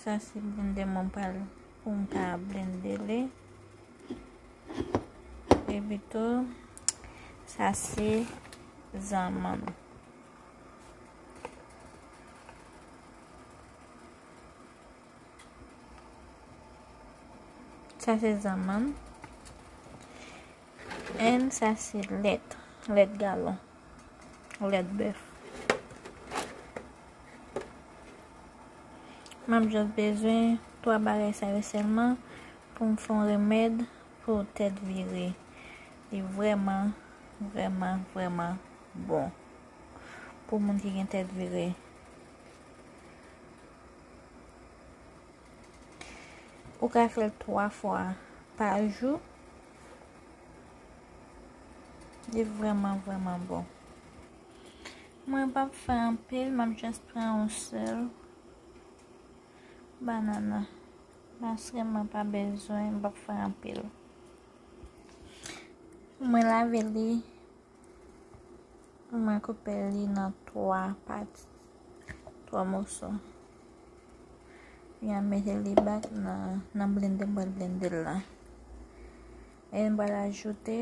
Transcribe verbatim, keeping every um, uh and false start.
Sa se blende mwen pral pou m ka blende li. Epi tou, sa se zanmann. Sa se zanmann. And sa se lèt. Lèt galon. Lèt bèf. M ap just bezwen twa bagay sa yo sèlman pou m fè yon remèd pou tèt vire. Li vrèman, vrèman, vrèman bon pou moun ki gen tèt vire. Ou ka fè l twa fwa pa jou. Li vrèman, vrèman bon. Mwen p ap fè anpil, m ap just pran yon sèl banana. Paske mwen pa bezwen, m p ap fè anpil. Mwen lave li, mwen koupe li nan twa pati, twa moso. Epi m mete li back nan, nan blende, m pral blende l la. E m pral ajoute